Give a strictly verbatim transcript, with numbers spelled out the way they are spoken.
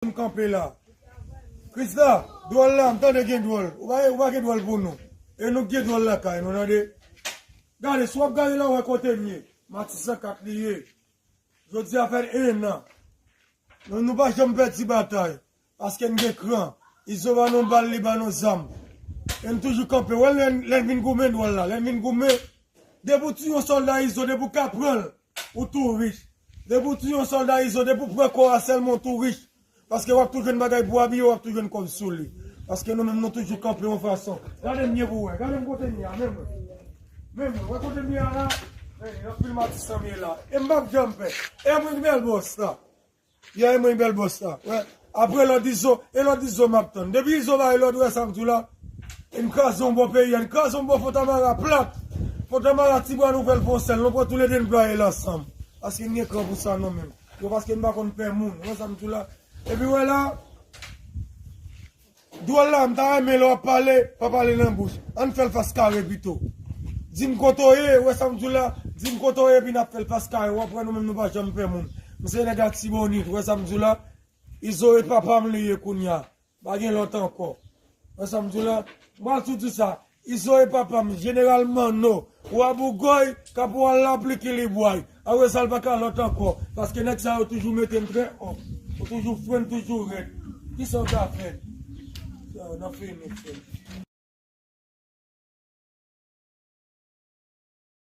M kanpe la. Krista, dwòl la, m tande gen dwòl. Ou pa, ou pa gen dwòl pou nou. E nou k gen dwòl lakay nou, tande. Gade, si w ap gade la, w wè kote m ye. Matisan kat li ye. Jodi a fè en an. Nou, nou pa janm pèdi batay. Paske n gen kran. Izo ba nou bal, li ba nou zam. E n toujou kanpe. Wè lè, lè n vin goumen dwòl la. Lè n vin goumen. Depi w tiye yon sòlda Izo, depi w ka pran l, ou tou rich. Depi w tiye yon sòlda Izo, depi w pran kò a sèlman, ou tou rich. Paske w ap tou jwenn bagay pou abiye, w ap tou jwenn kòb sou li. Paske nou menm nou toujou kanpe yon fason. Gade m ye pou wè. Gade m kote m ye a, menm. Menm, wè kote m ye a la. Men, anpil Matisan m ye la. E m p ap janm pè. E mwen ki bèl bòs la. Ya e mwen bèl bòs la. Wè. Apre lòd Izo, e lòd Izo m ap tann. Depi Izo ba e lòd, wè sa m di w la. E n kraze yon bò peyi a, n kraze yon bò Fontamara plat. Fontamara, Tibwa Nouvèl, Fonsèl, nou pran toulede n plwaye l ansanm. Paske n gen kran pou sa nou menm. Yo, paske n pa konn pè moun. Wè sa m di w la. Epi wè la, dwòl la, m ta renmen lè w ap pale, pa pale nan bouch. Ann fè l fas kare pito. Di m kote w ye, wè sa m di w la, di m kote w ye, epi n ap fè l fas kare. W ap wè nou menm nou pa janm pè moun. M se nèg Latibonit, wè sa m di w la. Izo e papa m li ye kounye a. Pa gen lòt ankò. Wè sa m di w la? M pral tou di sa. Izo e papa m, Jeneral Manno, Wa Bougòy, Kaporal Lapli ki li bway. Apre sa, l pa ka lòt ankò. Paske nèg sa yo toujou mete m trè o. Ou toujou fre m, toujou rèd. Kisa w ta fè? Sa, n ap fini, frè.